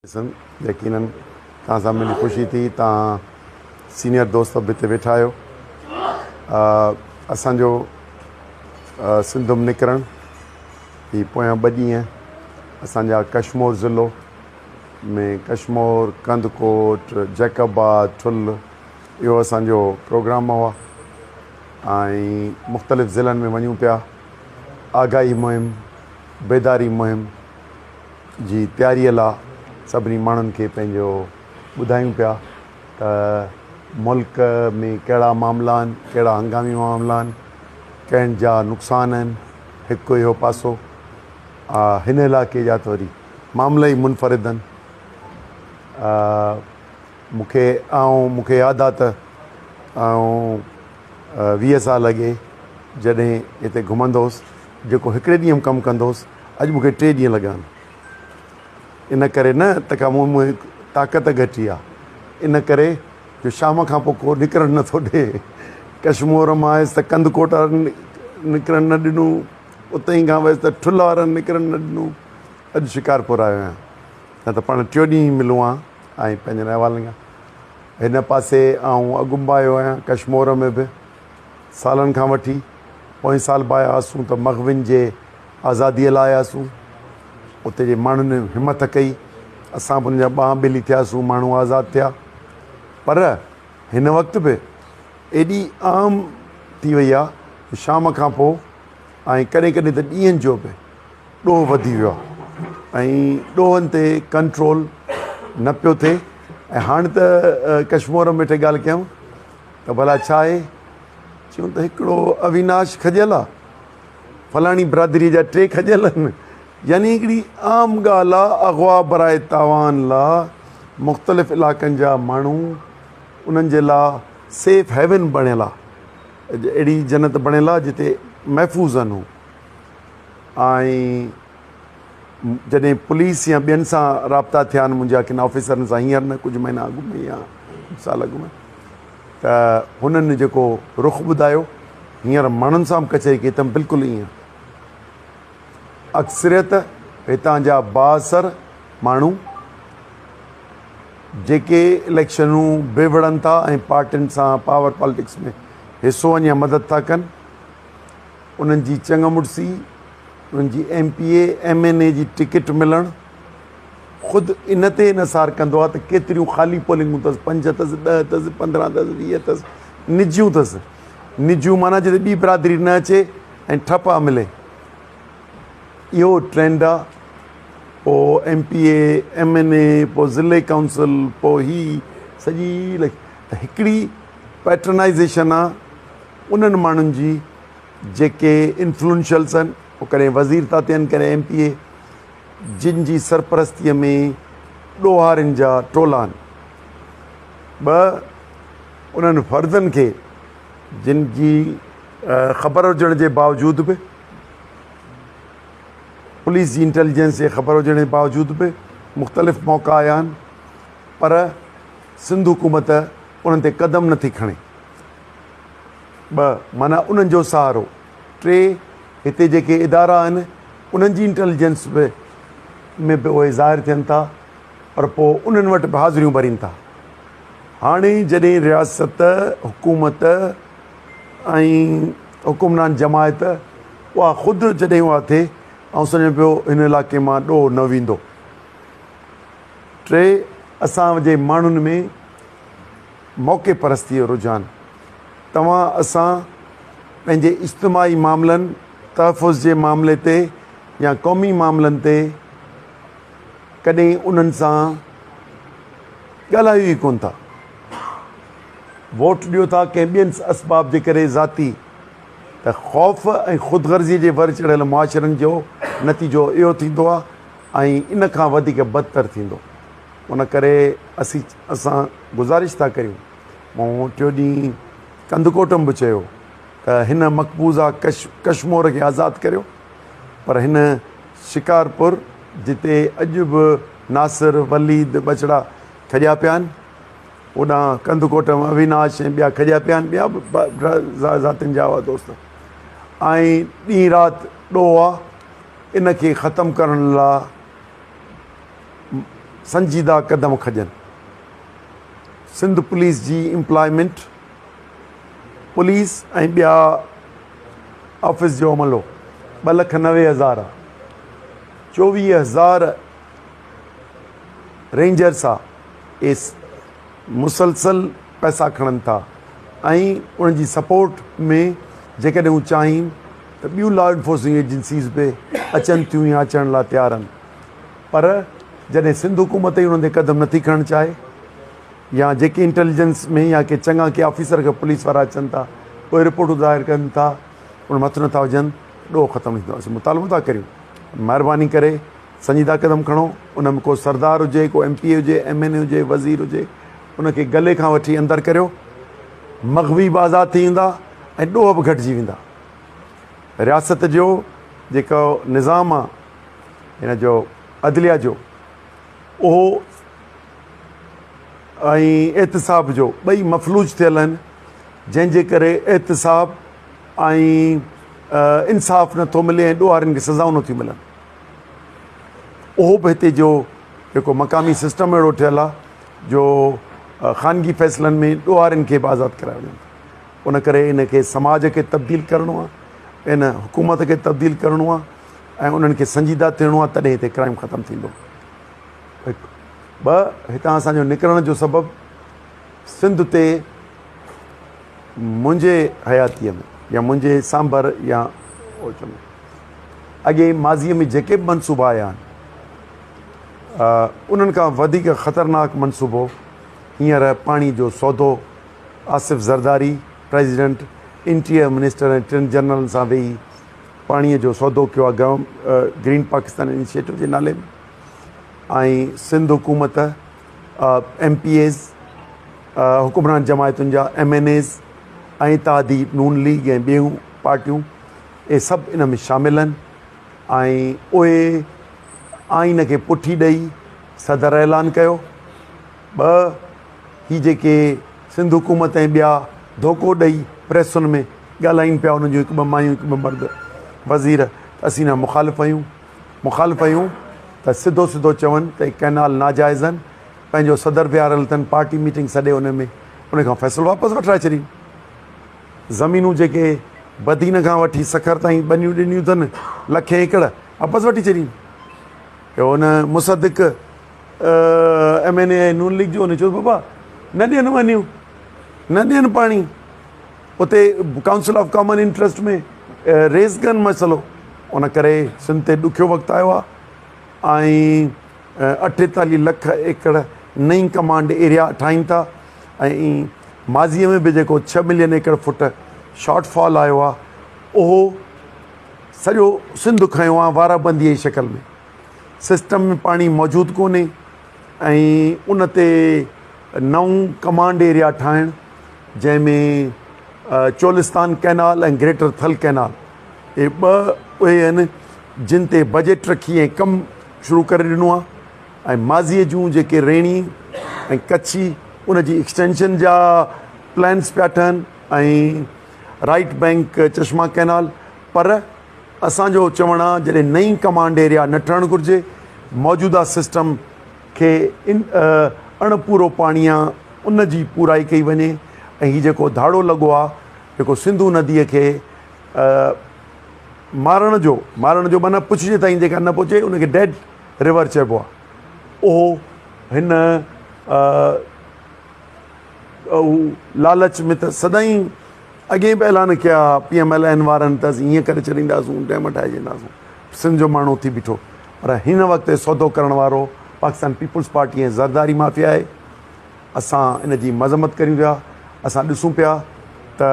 يقينن توهان سان ملي خوشي ٿي. توهان سينيئر دوست به هتي ويٺا آهيو. اسان جو سنڌ م نڪرڻ هي پويان ٻه ڏينهن اسان جا ڪشمور ضلعو ۾ ڪشمور، ڪنڌڪوٽ، جيڪب آباد، ٺل اهو اسان جو پروگرام هئا ۽ مختلف ضلعن ۾ وڃون پيا. آگاهي مهم، بيداري مهم جي تياريء لا سڀني ماڻهن کي پنهنجو ٻڌايون پيا ته ملڪ ۾ ڪهڙا معاملا آهن، ڪهڙا هنگامي معاملا آهن، ڪنهن جا نقصان آهن، هڪ اهو پاسو هن علائقي جا ته وري معاملا ئي منفرد آهن. مون کي آئون مون کي ياد آ ته آئون 20 سال اڳي جڏهن هتي گهمندو هوس جيڪو هڪڙي ڏينهن ۾ ڪم ڪندو هوس اڄ مون کي 3 ڏينهن لڳا آهن. ان ڪري نه ته ڪا مون ۾ طاقت گهٽي آ، ان ڪري جو شام کان پوء ڪو نڪرڻ نه ٿو ڏي. ڪشمور مان آيس ته ڪنڌڪوٽ وارن نڪرڻ نه ڏنو، اتئين کان ويس ته ٺل وارن نڪرڻ نه ڏنو، اڄ شڪارپور آيو آهيان، نه ته پاڻ ٽيون ڏينهن ئي ملون ها ۽ پنهنجن احوالن کان. هن پاسي آئون اڳ به آيو آهيان، ڪشمور ۾ به سالن کان وٺي، پوئين سال به آيا هئاسون ته مغوين جي آزاديء لاء آياسون. اتي جي ماڻهن همٿ ڪئي، اسان به انهن جا ٻانهن ٻيلي ٿياسون، ماڻهو آزاد ٿيا. پر هن وقت به ايڏي عام ٿي وئي آهي جو شام کان پوء ۽ ڪڏهن ڪڏهن ته ڏينهن جو به ڏوهه وڌي ويو آهي ۽ ڏوهن تي ڪنٽرول نه پيو ٿئي. ۽ هاڻ ته ڪشمور ۾ ويٺي ڳالهه ڪيم ته ڀلا ڇا آهي؟ چيون ته هڪڙو اويناش کڄيل آهي، فلاڻي برادريء جا 3 کڄيل آهن. يعني هڪڙي عام ڳالهه آهي، اغوا برائي تاوان لا مختلف علائقن جا ماڻهو انهن جي لا سيف هيون بڻيل آهي، اهڙي جنت بڻيل آهي جتي محفوظ آهن هو. ۽ جڏهن پوليس يا ٻين سان رابطا ٿيا آهن منهنجا ڪن آفيسرن سان، هينئر نه ڪجهه مهينا اڳ ۾ يا سال اڳ ۾ ته هنن جيڪو رخ ٻڌايو، هينئر ماڻهن سان به ڪچهري ڪئي اٿم، بلڪل ائين اڪثريت هتان جا بااثر ماڻهو جيڪي اليڪشنون به وڙهن ٿا ۽ پارٽين سان پاور پاليٽڪس ۾ حصو آهن يا مدد ٿا ڪن، انهن جي چڱ مڙسي، انهن جي M P A, M N A جي ٽڪيٽ ملڻ خود ان تي انحصار ڪندو آهي ته ڪيتريون خالي پولنگون اٿس، 5 اٿس، 10 اٿس، 15 اٿس، 20 اٿس، نجيون اٿس. نجيون معنيٰ جتي ٻي برادري نه اچي ۽ ٺپا ملي. اهو ٽرينڊ آهي. پوء M P A, M N A, پوء ضلعي ڪائونسل، پوء هي سڄي ته هڪڙي پيٽرنائيزيشن آهي انهن ماڻهن جي جيڪي انفلوئنشلس آهن، هو ڪڏهن وزير ٿا ٿين، ڪڏهن ايم پي اي، جن جي سرپرستيء ۾ ڏوهارين جا ٽولا آهن. 2 انهن فردن کي جن جي خبر هجڻ جي باوجود به، پوليس جي انٽيليجنس جي خبر هجڻ جي باوجود به مختلف موقعا آيا آهن، پر سنڌ حڪومت انهن تي قدم نٿي کڻي. 2 معنيٰ انهن جو سهارو. 3 هتي جيڪي ادارا آهن انهن جي انٽيليجنس به ۾ به اهي ظاهر ٿين ٿا، پر پوء انهن وٽ به حاضريون ڀرين ٿا. هاڻي جڏهن رياست، حڪومت ۽ حڪمران جماعت اها خود جڏهن اها ٿئي، آئون سمجهان پيو هن علائقي مان ڏوهه نه ويندو. 3 اسان جي ماڻهن ۾ موقعي پرستيء جو رجحان. توهان اسان پنهنجي اجتماعي معاملن، تحفظ جي معاملي تي يا قومي معاملن تي ڪڏهن انهن سان ڳالهايو ئي ڪونه ٿا. ووٽ ڏيو ٿا ڪنهن ٻين اسباب جي ڪري ذاتي ته خوف ۽ خود غرضي جي ور چڙهيل معاشرن جو نتيجو اهو ٿيندو آهي ۽ ان کان وڌيڪ بدتر ٿيندو. ان ڪري اسان گذارش ٿا ڪريون. مون ٽيون ڏينهن ڪنڌڪوٽ ۾ به چيو ته هن مقبوضه ڪشمور کي آزاد ڪريو، پر هن شڪارپور جتي اڄ به ناصر، وليد ٻچڙا کڄيا پيا آهن، اوڏانهن ڪنڌڪوٽ ۾ اويناش ۽ ٻيا کڄيا پيا آهن، ٻيا به ذاتين جا هئا دوست، ۽ ڏينهن رات ڏوهه آ، ان کي ختم ڪرڻ لاء سنجيده قدم کڄن. سنڌ پوليس جي امپلائمينٽ، پوليس ۽ ٻيا آفيس جو عملو 2,90,000 آ، 24,000 رينجرس آ، اهي مسلسل پئسا کڻن ٿا ۽ انهن جي سپورٽ ۾ جيڪڏهن هو چاهين ته ٻيون لا انفورسنگ ايجنسيز به اچن ٿيون يا اچڻ لاء تيار آهن پر جڏهن سنڌ حڪومت ئي انهن تي قدم نٿي کڻڻ چاهي يا جيڪي انٽيليجنس ۾ يا ڪي چڱا ڪي آفيسر کي پوليس وارا اچن ٿا اهي رپورٽون ظاهر ڪن ٿا ان مٿ نٿا وجهن ڏوهه ختم نه ٿيندو اسين مطالبو ٿا ڪريون مهرباني ڪري سنجيده قدم کڻو ان ۾ ڪو سردار هجي ڪو ايم پي اي هجي ايم اين اي هجي وزير هجي ان کي گلي کان وٺي اندر ڪريو مغوي به آزاد ٿي ويندا ۽ ڏوهه به گهٽجي ويندا رياست جو جيڪو نظام آ هن جو عدليه جو اهو ۽ احتساب جو ٻئي مفلوج ٿيل آهن جنهن جي ڪري احتساب ۽ انصاف نٿو ملي ۽ ڏوهارين کي سزائون نٿيون ملن اهو به هتي جو جيڪو مقامي سسٽم اهڙو ٺهيل آهي جو خانگي فيصلن ۾ ڏوهارين کي به آزاد ڪرايو وڃن ٿا ان ڪري ان کي سماج کي تبديل ڪرڻو آهي ان حڪومت کي تبديل ڪرڻو آهي ۽ انهن کي سنجيده ٿيڻو آهي تڏهن هتي ڪرائم ختم ٿيندو هڪ ٻه هتان اسانجو نڪرڻ جو سبب سنڌ تي منهنجي حياتيء ۾ يا منهنجي سانڀر يا اوچ ۾ اڳي ماضيء ۾ جيڪي به منصوبا آيا آهن انهن کان وڌيڪ خطرناڪ منصوبو هينئر پاڻي جو سودو Asif Zardari president interior minister ۽ ٽن جنرلن سان ويهي پاڻي جو سودو ڪيو آهي گرين پاڪستان انيشيٽو جي نالي ۾ ۽ سنڌ حڪومت ايم پي ايز حڪمران جماعتن جا ايم اين ايز ۽ اتحادي نون ليگ ۽ ٻيون پارٽيون اهي سڀ ان ۾ شامل آهن ۽ اهي آئين کي پٺي ڏئي صدر اعلان ڪيو ٻه هي جيڪي سنڌ حڪومت ۽ ٻيا ڌوڪو ڏئي پريسن ۾ ڳالهائين پيا انهن جون هڪ ٻه مايون هڪ ٻه مرد وزير ته اسين نه مخالف آهيون مخالف آهيون ته سڌو سڌو چون ته ڪئنال ناجائز آهن پنهنجو صدر ويهاريل اٿن پارٽي ميٽنگ سڏي ان ۾ ان کان فيصلو واپس وٺرائي ڇڏين زمينون جيڪي بدين کان وٺي سکر تائين ٻنيون ڏنيون اٿن لکين ايڪڙ واپس وٺي ڇڏين ان Musadik M N A Noon league جو ان چيو بابا نه ڏين ٻنيون نه ڏين پاڻي اتي ڪائونسل آف ڪامن انٽرسٽ ۾ ريز ڪن مسئلو ان ڪري سنڌ تي ڏکيو وقت آيو آهي ۽ 48 لک ايڪڙ نئين ڪمانڊ ايريا ٺاهين ٿا ۽ ماضي ۾ به جيڪو 6 ملين ايڪڙ فٽ شارٽ فال آيو آهي اهو سڄو سنڌ کنيو آهي وارا بندي جي شڪل ۾ سسٽم ۾ پاڻي موجود ڪونهي ۽ ان تي نئون ڪمانڊ ايريا ٺاهڻ جنهن ۾ Cholistan canal ۽ greater Thal canal اهي ٻه اهي آهن جن تي بجيٽ رکي ۽ ڪم شروع ڪري ڏنو آهي ۽ ماضيء جون جيڪي ريڻي ۽ ڪڇي ان جي ايڪسٽينشن جا پلانس پيا ٺهن ۽ رائيٽ بئنڪ چشما ڪئنال پر اسان جو چوڻ آهي جڏهن نئين ڪمانڊ ايريا نه ٺهڻ گهرجي موجوده سسٽم کي اڻ پورو پاڻي آ ان جي پورائي ڪئي وڃي ۽ هي جيڪو ڌاڙو لڳو آ جيڪو سنڌو ندي کي مارڻ جو مارڻ جو معنيٰ پڇجي تائين جيڪا نه پهچي ان کي ڊيڊ ريور چئبو آ اهو هن لالچ ۾ ته سدائين اڳي به اعلان ڪيا پي ايم ايل اين وارن ته اسين ائين ڪري ڇڏينداسون ڊيم ٺاهي ڇڏينداسون سنڌ جو ماڻهو ٿي بيٺو پر هن وقت سودو ڪرڻ وارو Pakistan peoples party ۽ Zardari mafia آهي اسان ان جي مذمت ڪريون پيا اسان ڏسون پيا ته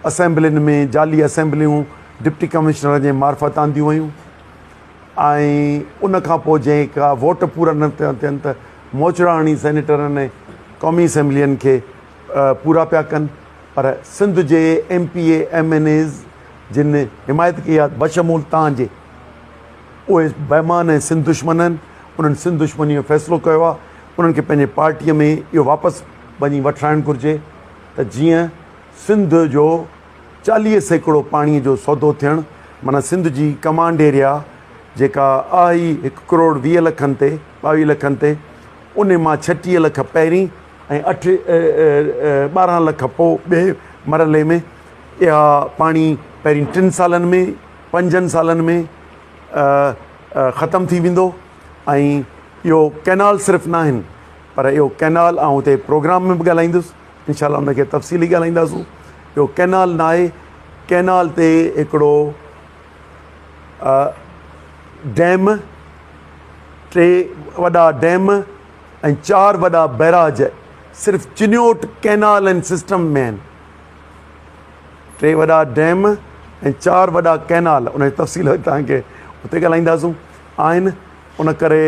اسيمبلين ۾ جعلي اسيمبليون ڊپٽي ڪمشنر جي معرفت آنديون ويون ۽ ان کان پوء جنهن کا ووٽ پورا نه ٿيا ٿين ته موچڙا هڻي سينيٽرن ۽ قومي اسيمبلين کي پورا پيا ڪن پر سنڌ جي M P A M N As جن حمايت ڪئي آهي بشمول تان جي اهي بيمان ۽ سنڌ دشمن آهن انهن سنڌ دشمني جو فيصلو ڪيو آهي انهن کي پنهنجي پارٽيء ۾ اهو واپس وڃي وٺرائڻ گهرجي ته جيئن سنڌ جو 40% پاڻي جو سودو ٿيڻ معنيٰ سنڌ جي ڪمانڊ ايريا جيڪا آهي هڪ ڪروڙ 20 لکن تي 22 لکن تي ان مان 36 لک پهرين ۽ اٺ 12 لک پوء ٻئي مرحلي ۾ اها پاڻي پهرين ٽن سالن ۾ پنجن سالن ۾ ختم ٿي ويندو ۽ اهو ڪئنال صرف ناهن پر اهو ڪئنال آئون اتي پروگرام ۾ به ڳالهائيندس انشاء الله ان کي تفصيلي ڳالهائينداسون اهو ڪئنال ناهي ڪئنال تي هڪڙو ڊيم ٽي وڏا ڊيم ۽ چار وڏا بئراج صرف چنيوٽ ڪئنال ۽ سسٽم ۾ آهن. ٽي وڏا ڊيم ۽ چار وڏا ڪئنال ان جو تفصيل وري توهان کي اتي ڳالهائينداسون آهن ان ڪري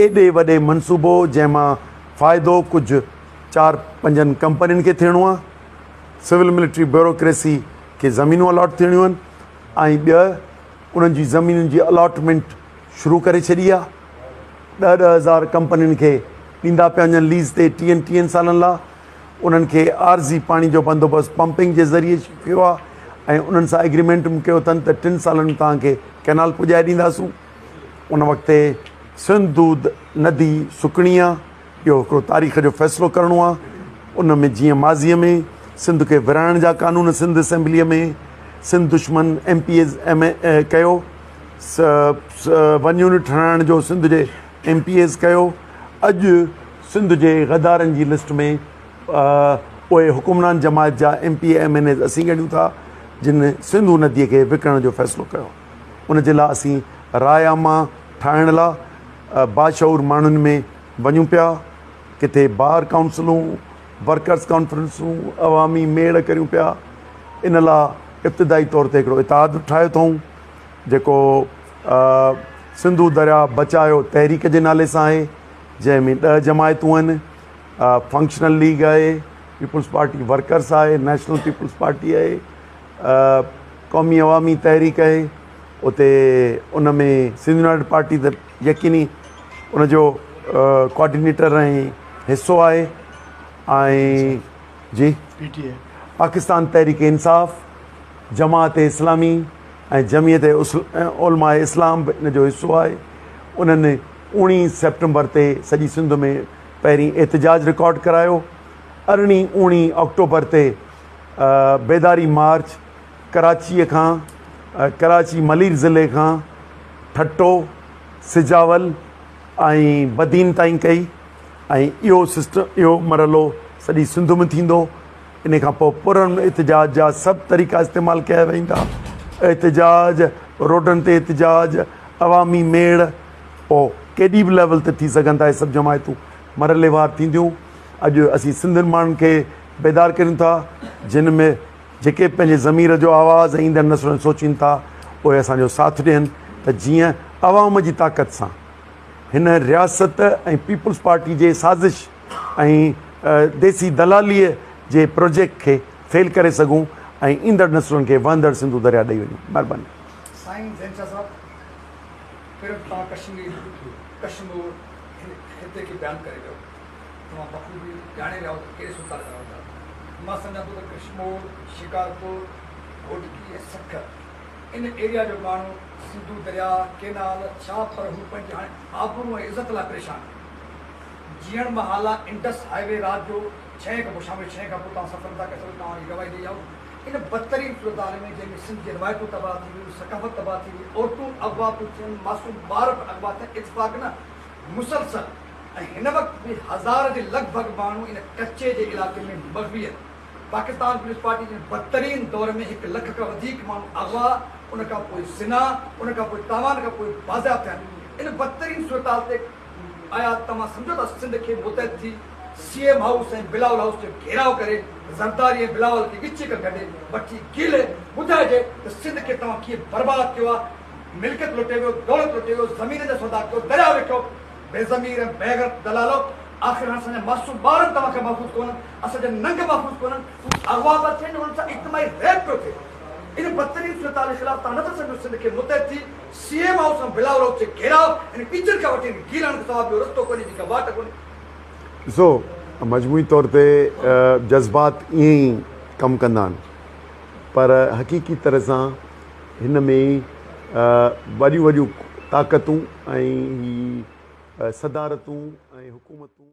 ايڏي وڏي منصوبو جنهن مان فائدو ڪجهه چار پنجن ڪمپنين کي ٿيڻو آهي سول ملٽري بيوروڪريسي کي زمينون الاٽ ٿيڻيون آهن ۽ ٻيو انهن جي زمينن جي الاٽمينٽ شروع ڪري ڇڏي آهي ڏهه ڏهه هزار ڪمپنين کي ڏيندا پيا وڃن ليز تي ٽيهن ٽيهن سالن لاء انهن کي عارضي پاڻي جو بندوبست پمپنگ جي ذريعي ڪيو آهي ۽ انهن سان ايگريمينٽ به ڪيو اٿن ته ٽن سالن ۾ توهان کي ڪئنال پڄائي ڏينداسون ان وقت تي سنڌو ندي سڪڻي آهي اهو هڪڙو تاريخ جو فيصلو ڪرڻو آهي ان ۾ جيئن ماضي ۾ سنڌ کي ورهائڻ جا قانون سنڌ اسيمبليء ۾ سنڌ دشمن M P As M A ڪيو ون يونٽ ٺهرائڻ جو سنڌ جي ايم پي ايز ڪيو اڄ سنڌ جي غدارن جي لسٽ ۾ اهي حڪمران جماعت جا M P A M N As اسين ڳڻيون ٿا جن سنڌو ندي کي وڪڻڻ جو فيصلو ڪيو ان جي لاء اسين راء عامه ٺاهڻ لاء باشعور ماڻهن ۾ وڃون پيا ڪٿي بار ڪائونسلون ورڪرز ڪانفرنسون عوامي ميڙ ڪريون پيا ان لاء ابتدائي طور تي هڪڙو اتحاد ٺاهيو اٿئون جيڪو سنڌو درياء بچايو تحريڪ جي نالي سان آهي جنهن ۾ ڏهه جماعتون آهن فنڪشنل ليگ آهي پيپلز پارٽي ورڪرس آهي نيشنل پيپلز پارٽي آهي قومي عوامي تحريڪ آهي اتي ان ۾ سنڌ يونائيٽيڊ پارٽي ته يقيني ان جو ڪوآرڊينيٽر ۽ حصو آهي ۽ جي پاڪستان تحريڪ انصاف جماعت اسلامي ۽ جمعيت علماء اسلام به ان جو حصو آهي. انهن اوڻيهين سيپٽمبر تي سڄي سنڌ ۾ پهرين احتجاج رڪارڊ ڪرايو. ارڙهين اوڻيهين آڪٽوبر تي بيداري مارچ ڪراچيء کان ڪراچي ملير ضلعي کان ٺٽو، سجاول ۽ بدين تائين ڪئي ۽ اهو سسٽم اهو مرحلو سڄي سنڌ ۾ ٿيندو. ان کان پوء پرامن احتجاج جا سڀ طريقا استعمال ڪيا ويندا، احتجاج، روڊن تي احتجاج، عوامي ميڙ، پوء ڪيڏي به ليول تي ٿي سگهن ٿا اهي سڀ جماعتون مرحليوار ٿينديون، اڄ اسين سنڌين ماڻهن کي بيدار ڪريون ٿا جن ۾ جيڪي پنهنجي ضمير جو آواز ۽ ايندڙ نسلن سوچين ٿا اهي اسان جو ساٿ ڏين ته جيئن عوام جي طاقت سان هن رياست ۽ پيپلز پارٽي جي سازش ۽ ديسي دلاليء جي پروجيڪٽ کي فيل ڪري سگهون ۽ ايندڙ نسلن کي وهندڙ سنڌو درياء ڏئي وڃون. مھرباني. سائين زين شاھ صاحب پهريون ته توهان ڪشمير ڪشمور هن خطي کي بيان ڪري ويو توهان بخوبي ڄاڻي ويا آهيو ته ڪهڙي صورتحال ۾ رهون ٿا مان سمجهان ٿو ته ڪشمور شڪارپور گهوٽڪي ۽ سکر ان ايريا جو ماڻهو سنڌو درياء ڪينال ڇا پر هو پنهنجي هاڻي آبرو ۽ عزت لاء پريشان آهن. جيئڻ محال آ انڊس هاء وي رات جو ڇهين کان پوء شام جو ڇهين کان پوء توهان سفر نٿا ڪري سگهو توهان جي گواهي ڏئي آئون ان بدترين صورتحال ۾ جنهن ۾ سنڌ جي روايتون تباهه ٿي ويون ثقافت تباهه ٿي وئي عورتون اغوا پيون ٿين معصوم ٻار به اغوا ٿين اتفاق نه مسلسل ۽ هن وقت به هزار جي لڳ ڀڳ ماڻهو ان ڪچي جي علائقي ۾ مغوي آهن پاڪستان پيپلز پارٽي جي بدترين دور ۾ هڪ لک کان وڌيڪ ماڻهو اغوا، ان کان پوء زنا، ان کان پوء تاوان کان پوء بازياب ٿيا آهن. ان بدترين صورتحال تي آيا توهان سمجهو ٿا سنڌ کي متحد ٿي C M house ۽ Bilawal house جو گهيراء ڪري زرداري ۽ بلاول کي ڳچي کان گهنڊي وٺي گيلي ٻڌائجي ته سنڌ کي توهان ڪيئن برباد ڪيو آهي، ملڪيت لٽي ويو، دولت لٽي ويو، زمينن جا سودا ڪيو، درياء وڪيو، بي ضمير ۽ بيغيرت دلالو آخر هاڻ اسان جا معصوم ٻار به توهان کان محفوظ ڪونهن، اسان جا ننگ محفوظ ڪونهن، هو اغوا پيا ٿين انهن سان اجتماعي ريپ پيو ٿئي. ان بدترين صورتحال جي خلاف توهان نٿا سمجهو سنڌ کي متحد ٿي C M house ۽ Bilawal house جي گهيراء ۽ ڳچين کان وٺي گيلان کان سوا ٻيو رستو ڪونهي جيڪا واٽ ڪونهي. ڏسو مجموعي طور تي جذبات ائين ئي ڪم ڪندا آهن پر حقيقي طرح سان هن ۾ وڏيون وڏيون طاقتون ۽ هي صدارتون ۽. ۽ حڪومتون.